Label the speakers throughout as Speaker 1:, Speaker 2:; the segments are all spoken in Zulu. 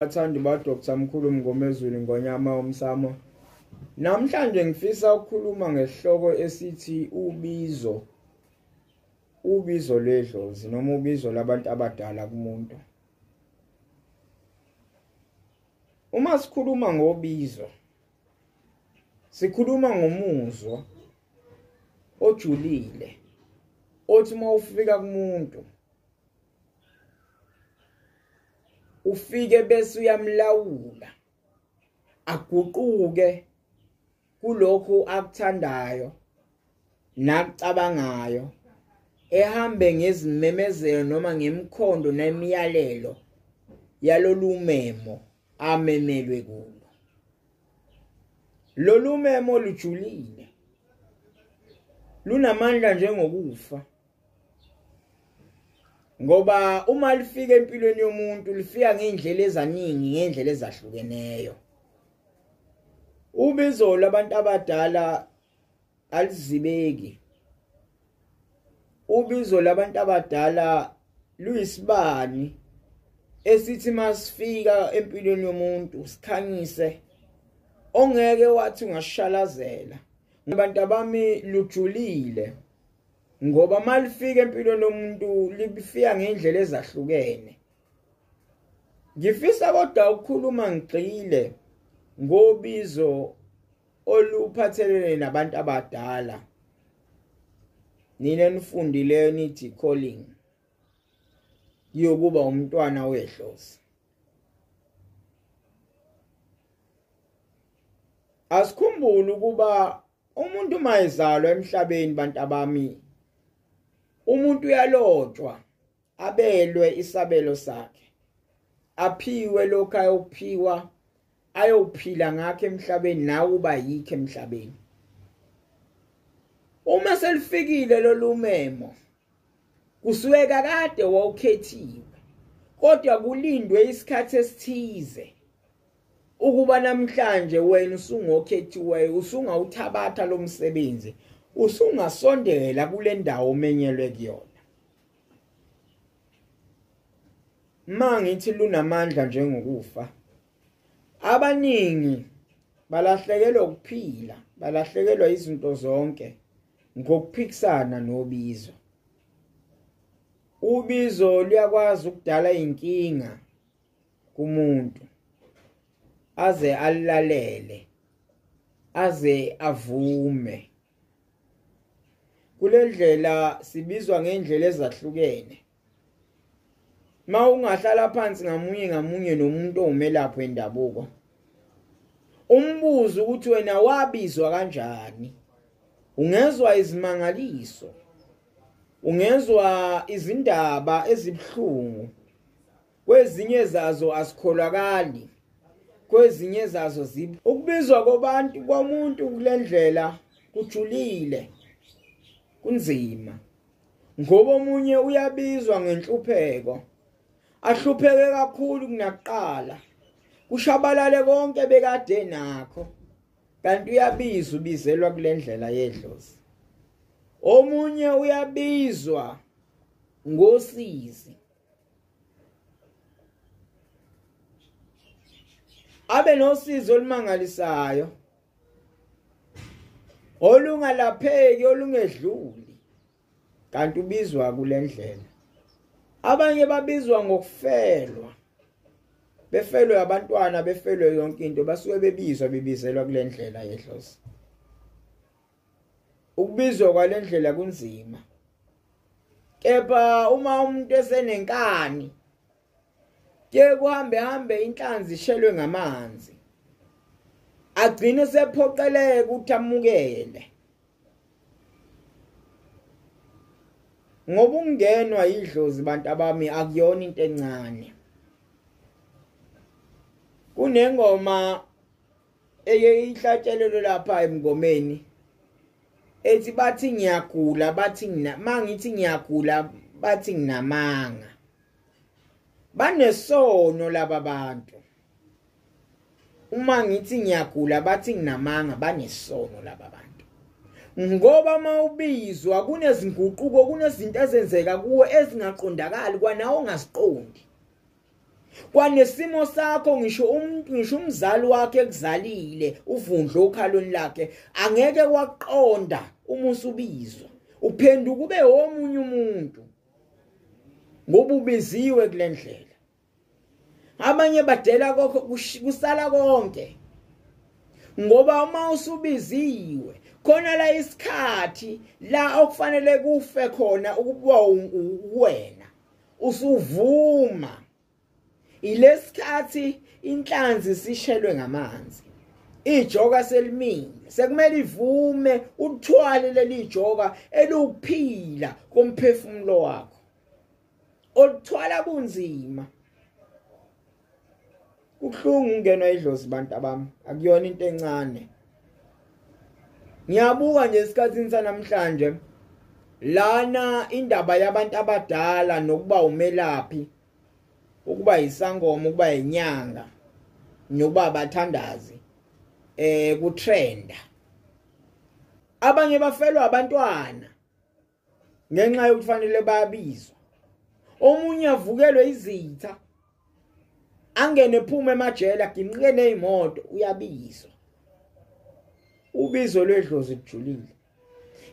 Speaker 1: Bathandi ba Dr. Mkhulu Mngomezulu Ngonyama Umsamo. Namhlanje ngifisa ukukhuluma ngesihloko esithi ubizo. Ubizo lwedlozi noma ubizo labantu abadala kumuntu. Uma sikhuluma ngobizo, sikhuluma ngomuzwa ojulile othi uma ufika kumuntu ufike bese uyamlawula, aguquke kulokhu akuthandayo nakucabangayo, ehambe ngezimemezelo noma ngemikhondo nemiyalelo yalolu memo amemelwe kulo. Lolu memo lujulile, lunamandla njengokufa, ngoba uma lifika empilweni yomuntu lifika ngeindlela ezaningi, ngeindlela ezahlukeneyo. Ubizo labantu abadala alizibeki. Ubizo labantu abadala luyisibani esithi masifika empilweni yomuntu sikhanyise ongeke wathi ungashalazela. Abantu abami lujulile, ngoba malifika empilweni yomuntu lifika ngendlela ezahlukene. Ngifisa kodwa ukukhuluma ngigxile ngobizo oluphathelene nabantu abadala. Nina nifundileyo nithi calling yokuba umntwana wedlozi. Asikhumbule ukuba umuntu mayezalwa emhlabeni, bantu abami, umuntu uyalotshwa abelwe isabelo sakhe, aphiwe lokho ayophiwa, ayophila ngakho emhlabeni, nawe uba yikho emhlabeni. Uma selifikile lolu memo, kusuke kakade wawukhethiwe, kodwa kulindwe isikhathi esithize ukuba namhlanje wena usungokhethiweyo, usungawuthabatha lo msebenzi, usungasondela kule ndawo omenyelwe kuyona. Mangithi lunamandla njengokufa, abaningi balahlekelwa ukuphila, balahlekelwa izinto zonke ngokuphikisana nobizo. Ubizo luyakwazi ukudala inkinga kumuntu aze alalele, aze avume. Kule ndlela sibizwa ngendlela ezahlukene. Mawungahlala phansi ngamunye ngamunye nomuntu owumelaphi wendabuko, umbuzo ukuthi wena wabizwa kanjani, ungezwa izimangaliso, ungezwa izindaba ezibuhlungu. Kwezinye zazo asikholakali, kwezinye zazo ukubizwa kwabantu komuntu kule ndlela kujulile, kunzima, ngoba omunye uyabizwa ngenhlupheko, ahlupheke kakhulu kunakuqala, kushabalale konke bekade nakho, kanti uyabizwa, ubizelwa kule ndlela yedlozi. Omunye uyabizwa ngosizi, abe nosizo olumangalisayo olungalapheki, olungedluli, kanti ubizwa kule ndlela. Abanye babizwa ngokufelwa, befelwe abantwana, befelwe yonke into, basuke bebizwa, bebizelwa kule ndlela yedlozi. Ukubizwa kwale ndlela kunzima, kepha uma umuntu esenenkani, ke kuhambe hambe inhlanzi ishelwe ngamanzi, agcine sephoqeleka ukuthi amukele, ngoba ungenwa idlozi, bantu abami, akuyona into encane. Kunengoma eye ihlatshelelwe lapha emngomeni ethi bathi ngiyagula, bathi mangithi ngiyagula bathi nginamanga. Banesono laba bantu. Uma ngithi ngiyagula bathi nginamanga, banesono laba bantu. Ngoba mawubizwa kunezinguquko, kunezinto ezenzeka kuwe ezingaqondakali kwanawe ongaziqondi. Kwanesimo sakho ngisho umuntu, ngisho umzali wakhe ekuzalile uvundle okhalweni lakhe, angeke waqonda uma usubizwa, uphenduka ube omunye umuntu ngoba ubiziwe kule ndlela. Abanye badela kokho kusala konke, ngoba uma usubiziwe khona la isikhathi la okufanele kufe khona ukuba wena usuvuma. Ilesikhathi inhlanzi sishelwe ngamanzi, ijoka selimile, sekumele ivume uthwale leli joka eluphila komphefumulo wakho oluthwala kunzima. Kubuhlungu ungenwa idlozi bantu abami, akuyona into encane. Ngiyabuka nje esikhathini sanamhlanje lana indaba yabantu abadala nokuba umelaphi, ukuba isangoma, ukuba inyanga nokuba abathandazi kutrenda. Abanye bafelwa abantwana ngenxa yokuthi fanele bayabizwa. Omunye avukelwe izitha, angene ephume emajele, aginqike nezimoto, uyabizwa. Ubizo lwedlozi kujulile.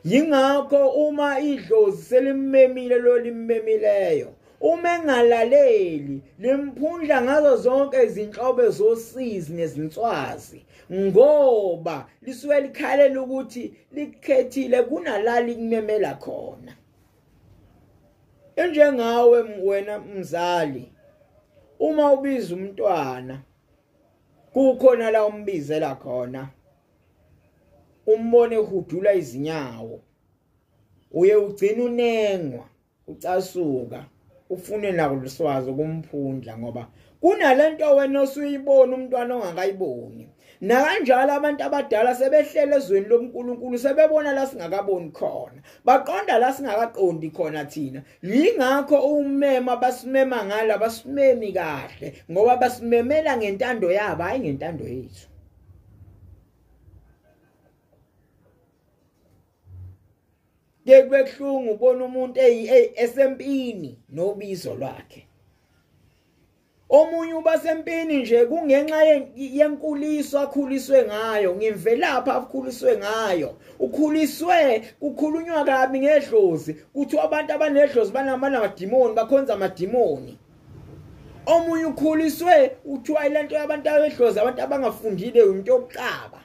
Speaker 1: Yingakho uma idlozi selimmemile lo limmemileyo, uma engalaleli limphundla ngazo zonke izinhlobo zosizi nezinswazi, ngoba lisuke likhalela ukuthi likhethile kunalali kumemela khona. Njengawe wena mzali, uma ubiza umntwana kukhona la umbizela khona, umbone ehudula izinyawo, uye ugcina unengwa, ucasuka, ufune nakuliswazi ukumphundla, ngoba kunalento wena osuyibona umntwana ongakayiboni. Nakanjalo abantu abadala sebehlele ezweni lobuNkulunkulu, sebebona la singakaboni khona, baqonda la singakaqondi khona thina. Yingakho umema basimema ngala, basimemi kahle, ngoba basimemela ngentando yabo, hayi ngentando yethu. Ke kubuhlungu ubona umuntu esempini nobizo lwakhe. Omunye uba sempini nje kungenxa yenkuliso akhuliswe ngayo, ngemvelaphi akhuliswe ngayo. Ukhuliswe kukhulunywa kabi ngedlozi, kuthiwa abantu abanedlozi banamadimoni, bakhonza amadimoni. Omunye ukhuliswe uthiwa lento yabantu abedlozi, abantu abangafundile, into yokuxaba,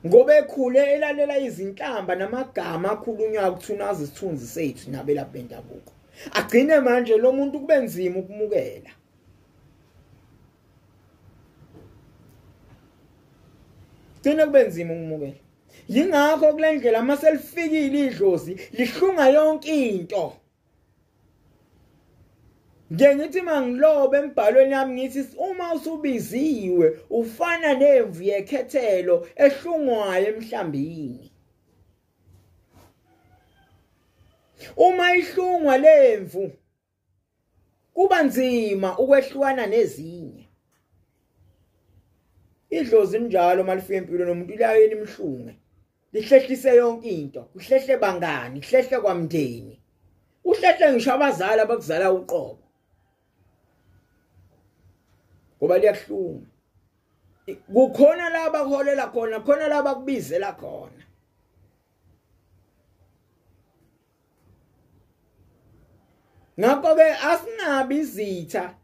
Speaker 1: ngoba ekhule elalela izinhlamba namagama akhulunywa ukuthunaza isithunzi sethu nabelaphi bendabuko. Agcine manje lo muntu kube nzima ukumukela. Gcine kube nzima ukumukela. Yingakho kule ndlela maselifikile idlozi lihlunga yonke into. Ngiye ngithi mangilobe embhalweni yami ngithi uma usubiziwe ufana nemvu yekhethelo ehlungwayo emhlambini. Uma ihlungwa lemvu kuba nzima ukwehlukana nezinye. Idlozi njalo malifika empilweni nomuntu liyaye limhlunge, lihlehlise yonke into, kuhlehle bangani, kuhlehle kwamndeni, uhlehle ngisho abazali abakuzala uqobo, ngoba liyahlunga. Kukhona la baholela khona, khona la bakubizela khona. Ngakho ke asingabi izitha,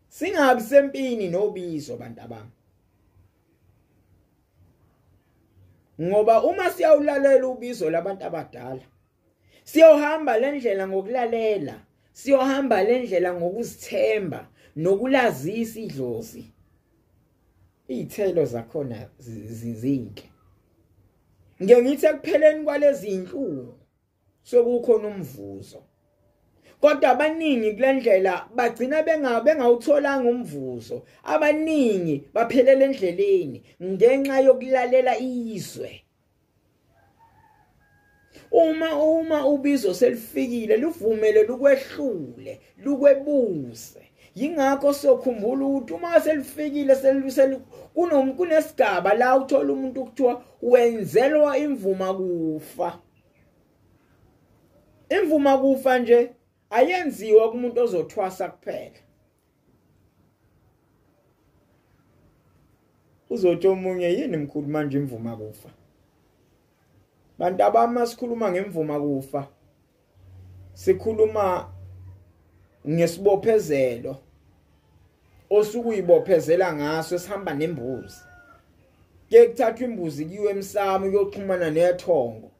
Speaker 1: singabi sempini nobizo bantu abami, ngoba uma siyawulalela ubizo labantu abadala, siyohamba lendlela ngokulalela, siyohamba lendlela ngokuzithemba nokulazisa idlozi. Izithelo zakhona zinhle. Ngeke ngithi ekupheleni kwalezi inhlungu sekukhona umvuzo, kodwa abaningi kule ndlela bagcina bengawutholanga umvuzo. Abaningi baphelela endleleni ngenxa yokulalela izwe. Uma ubizo selifikile luvumele lukwehlule, lukwebuse. Yingakho sokhumbula ukuthi uma selifikile kunesigaba la uthola umuntu kuthiwa wenzelwa imvuma kufa. Imvuma kufa nje Ayenziwa kumuntu ozothwasa kuphela. Uzothi omunye yini mkhulu manje imvuma kufa? Bantu abami, sikhuluma ngemvuma kufa, sikhuluma ngesibophezelo osukuyibophezela ngaso esihamba nembuzi. Ke kuthathwa imbuzi kuyiwe emsamo kuyoxhumana nethongo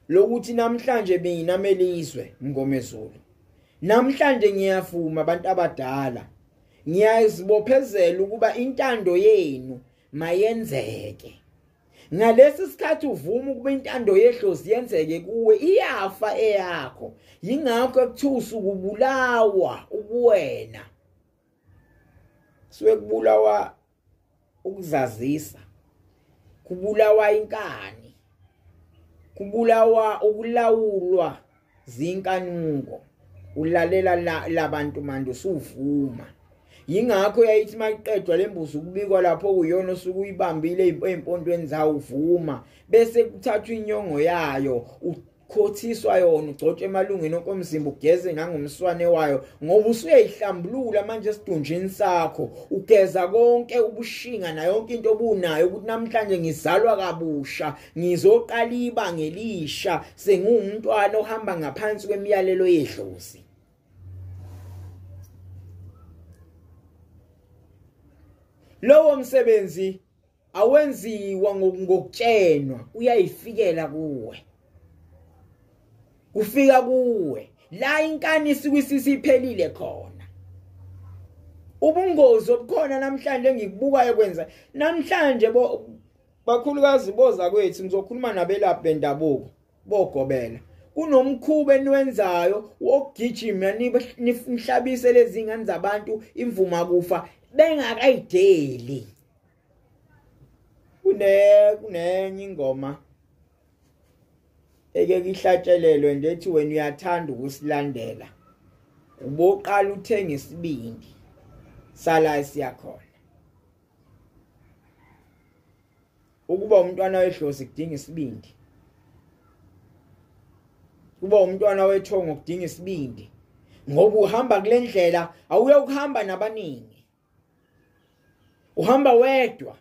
Speaker 1: lokuthi namhlanje mina melizwe Mngomezulu, namhlanje ngiyavuma abantu abadala, ngiyazibophezela ukuba intando yenu mayenzeke. Ngalesi sikhathi uvuma ukuba intando yedlozi yenzeke kuwe, iyafa eyakho. Yingakho ekuthiwa usukubulawa ubuwena. Suke kubulawa ukuzazisa, kubulawa inkani, kubulawa ukulawulwa zinkanuko. Ulalela labantu manje usuvuma. Yingakho yayithi mayiqedwa lembuzi ukubikwa lapho kuyona osuke uyibambile ey'mpondweni zawo uvuma, bese kuthathwa inyongo yayo ukhothiswa yona, ugcotshwe emalungeni onke omzimba, ugeze nangomswane wayo, ngoba usuyayihlambulula manje esidunjini sakho, ugeza konke ubushinga nayo yonke into obunayo ukuthi namhlanje ngizalwa kabusha, ngizoqala ibanga elisha, sengiwumntwana ohamba ngaphansi kwemiyalelo yedlozi. Lowo msebenzi awenziwa ngokutshenwa, uyayifikela kuwe. Kufika kuwe la inkani isikwisithi khona. Ubungozi obukhona namhlanje engikubukayo kwenza namhlanje bakhulukazi boza kwethu, ngizokhuluma nabelaphi bendabuko bogobela. Kunomkhuba eniwenzayo wokugijima nihlabise lezi ngane zabantu imvuma kufa bengakayideli. Kunenye ingoma eke ihlatshelelwe nje ethi wena uyathanda ukusilandela, uboqala uthenga isibindi sala siyakhona. Ukuba umntwana wedlozi kudinga isibindi, kuba umntwana wethongo kudinga isibindi, ngoba uhamba kule ndlela awuye ukuhamba nabaningi, uhamba wedwa.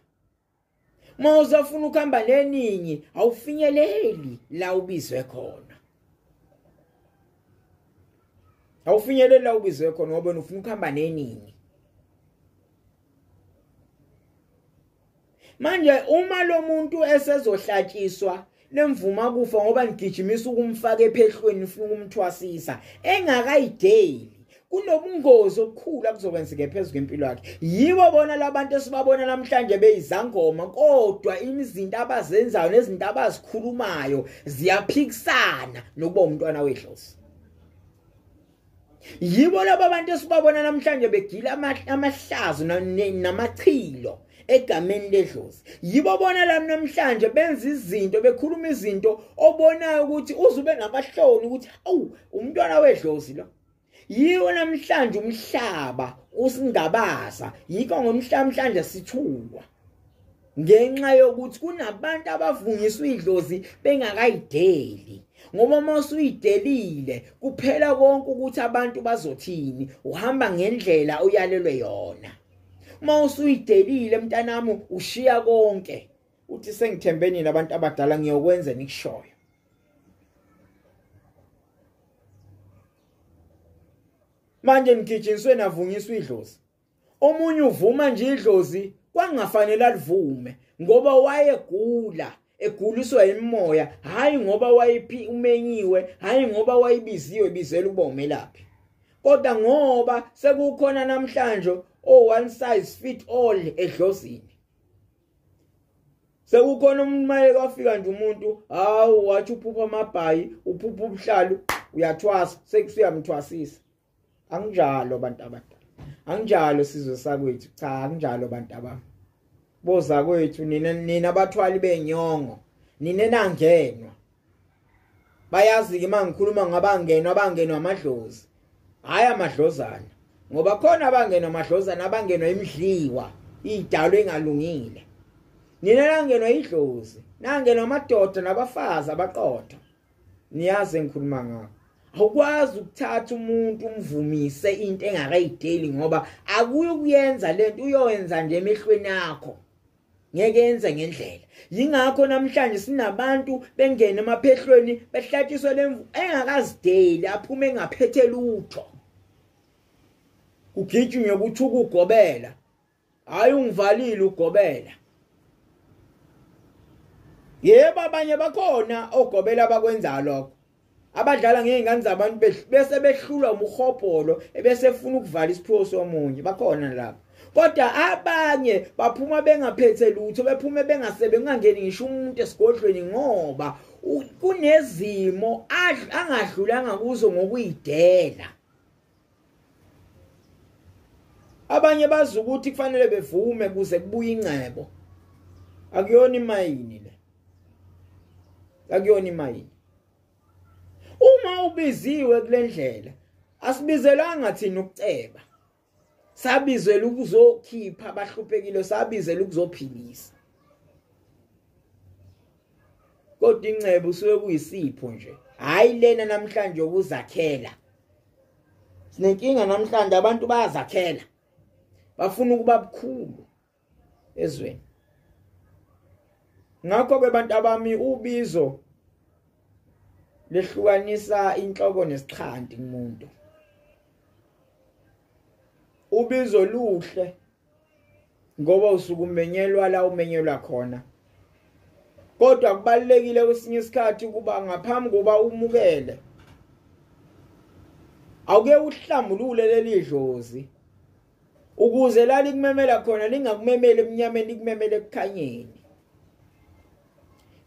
Speaker 1: Uma uzofuna ukuhamba neningi awufinyeleli la ubizwe khona, awufinyeleli la ubizwe khona ngoba ufuna ukuhamba neningi. Manje uma lo muntu esezohlatshiswa lemvuma kufa ngoba nigijimisa ukumfaka ephehlweni ufuna ukumthwasisa engakayideli, kunobungozi obukhulu akuzokwenzeka phezulu kwempilo yakhe. Yibo bona labantu esibabona namhlanje beyizangoma, kodwa imizinto abazenzayo nezinto abazikhulumayo ziyaphikisana nokuba umntwana wedlozi. Yibo laba bantu esibabona namhlanje begila amahlazo namachilo egameni ledlozi. Yibo bona lami namhlanje benza izinto, bekhuluma izinto obonayo ukuthi uzube namahloni ukuthi awu umntwana wedlozi lo. Yiwo namhlanje umhlaba usingabaza, yikho ngomhlamhlanje sithukwa ngenxa yokuthi kunabantu abavungiswa idlozi bengakayideli. Ngoba uma usuyidelile kuphela konke ukuthi abantu bazothini, uhamba ngendlela uyalelwe yona. Uma usuyidelile mntanami ushiya konke, uthi sengithembeni nabantu abadala ngiyokwenza nikushoyo. Manje nigijinyiswe navungiswa idlozi. Omunye uvuma nje idlozi kwangafanele alivume ngoba wayegula, eguliswa imimoya, hayi ngoba wayiphi umenyiwe, hayi ngoba wayibiziwe bizela ukuba umelaphi, kodwa ngoba sekukhona namhlanje o one size fit all edlozini. Sekukhona umuntu kwafika nje umuntu, hawu wathi uphupha amabhayi, uphupha ubuhlalu, uyathwasa, sekusuyamthwasisa. Anginjalo abantu abadala, anginjalo sizwe sakwethu, cha anginjalo bantu abami. Boza kwethu nina abathwali benyongo, nina nangenwa. Bayazi ke mangikhuluma ngabangenwa, abangenwa amadlozi, hayi amadlozana, ngoba khona abangenwa amadlozana, abangenwa imidliwa, idalo engalungile. Nina nangenwa idlozi, nangenwa amadoda nabafazi abaqotho. Niyazi engikhuluma ngakho. Awukwazi ukuthatha umuntu umvumise into engakayideli, ngoba akuyokuyenza lento, uyoyenza nje emehlweni akho, ngeke yenze ngendlela. Yingakho namhlanje sinabantu bengena emaphehlweni behlatshiswe lemvu engakazideli, aphume engaphethe lutho, kugijinywe kuthuka ugobela. Hayi, ungivalile ugobela. Yebo, abanye bakhona ogobela abakwenza lokho, abadlala ngey'ngane zabantu bese behlulwa umhobholo, ebese efuna ukuvala isiphiwo somunye, bakhona lapho. Kodwa abanye baphuma bengaphethe lutho, bephume bengasebe, kungangeni ngisho umuntu esigodlweni, ngoba kunezimo angadlulanga kuzo ngokuyidela. Abanye bazi ukuthi kufanele bevume kuze kubuye ingcebo. Akuyona imayini le, akuyona imayini. Uma ubiziwe kule ndlela, asibizelanga thina ukuceba, sabizela ukuzokhipha abahluphekile, sabizela ukuzophilisa. Kodwa ingcebo usuke kuyisipho nje, hayi lena namhlanje ukuzakhela. Sinenkinga namhlanje, abantu bayazakhela, bafuna ukuba bukhulu ezweni. Ngakho-ke bantu abami, ubizo lehlukanisa inhloko nesixhanti kumuntu. Ubizo luhle ngoba usuke umenyelwa la umenyelwa khona, kodwa kubalulekile kwesinye isikhathi ukuba ngaphambi kokuba umukele, awuke uhlambulule leli dlozi, ukuze la likumemela khona lingakumemeli emnyameni, likumemele ekukhanyeni.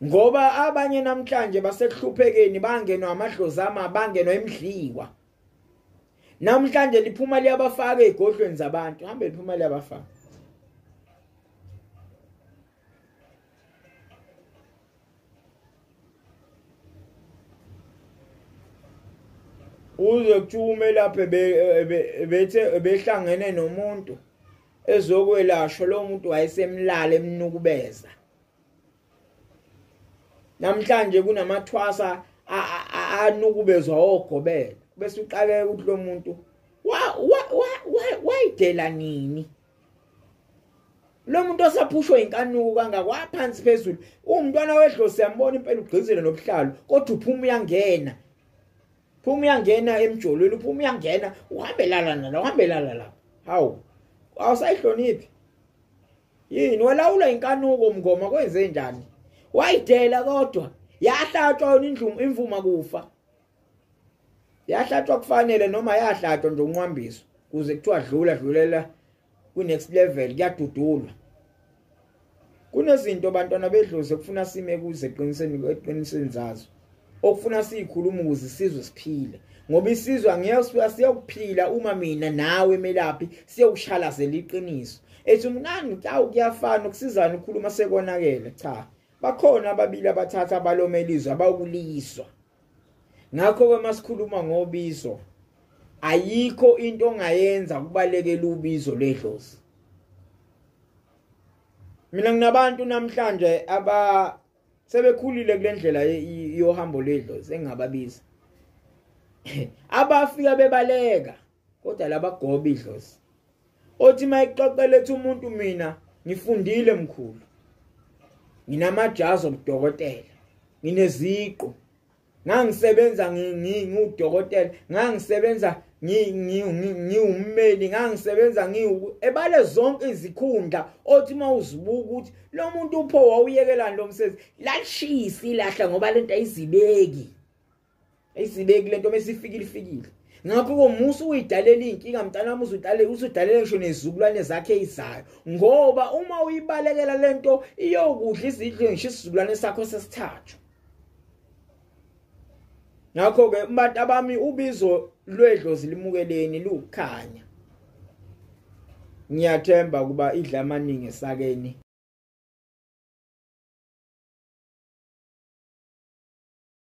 Speaker 1: Ngoba abanye namhlanje basekuhluphekeni, bangenwa amadlozi ama, bangenwa imidliwa. Namhlanje liphuma liyabafaka ezigodlweni zabantu, hambe liphuma liyabafaka. Uze kuthiwa umelaphi bethe behlangene nomuntu ezokwelashwa, lo muntu wayesemlala emnukubeza. Namhlanje kunamathwasa anukubezwa ogobela, bese uqaleka ukuthi lo muntu wayidela nini. Lo muntu osaphushwa inkanuko kangaka waphansi phezulu, umntwana wedlozi siyambona impela ugqizile nobuhlalo, kodwa uphuma uyangena, phuma uyangena emjolweni, uphuma uyangena, uhambelana nalo, uhambelana lapho. Hawu, awusayihloniphi yini? Walawula inkanuko mngoma, kwenze njani? Wayidela kodwa yahlatshwa yona imvuma kufa, yahlatshwa kufanele, noma yahlatshwa nje unqwambiso kuze kuthiwa dlula dlulela ku next level, kuyadudulwa. Kunezinto bantwana bedlozi ekufuna sime kuze eqinisweni zazo, okufuna siyikhuluma ukuze isizwe siphile, ngoba isizwe angeke siyokuphila uma mina nawe melaphi siyowushalazela iqiniso. Ethi umnani awu kuyafana ukusizana ukukhuluma sekonakele. Cha, bakhona ababili abathatha abalomelizwe abakuliswa. Ngakho-ke masikhuluma ngobizo, ayikho into ongayenza kubalekela ubizo ledlozi. Mina nginabantu namhlanje aba sebekhulile kule ndlela yohambo lwedlozi engingababiza, abafika bebaleka kodwa labagoba idlozi. Othi mayixoxela ethi umuntu, mina ngifundile mkhulu, nginamajazi obudokotela, ngineziqu, ngangisebenza ngiwudokotela, ngangisebenza ngiwummeli, ngangisebenza ebale zonke izikhundla. Othi mawuzibuka ukuthi lo muntu upho wawuyekelani lo msebenzi, lashisa ilahla ngoba lento ayizibeki, ayizibeki lento, mesifikile ifikile. Ngakho komusa uyidalela inkinga mntana wami, uzudalela ngisho nezizukulwane zakhe ezizayo, ngoba uma uyibalekela lento iyokudla izidlo ngisho isizukulwane sakho sesithathu. Ngakho-ke bantu abami, ubizo lwedlozi limukeleni lukhanya. Ngiyathemba kuba idla amaningi esakeni.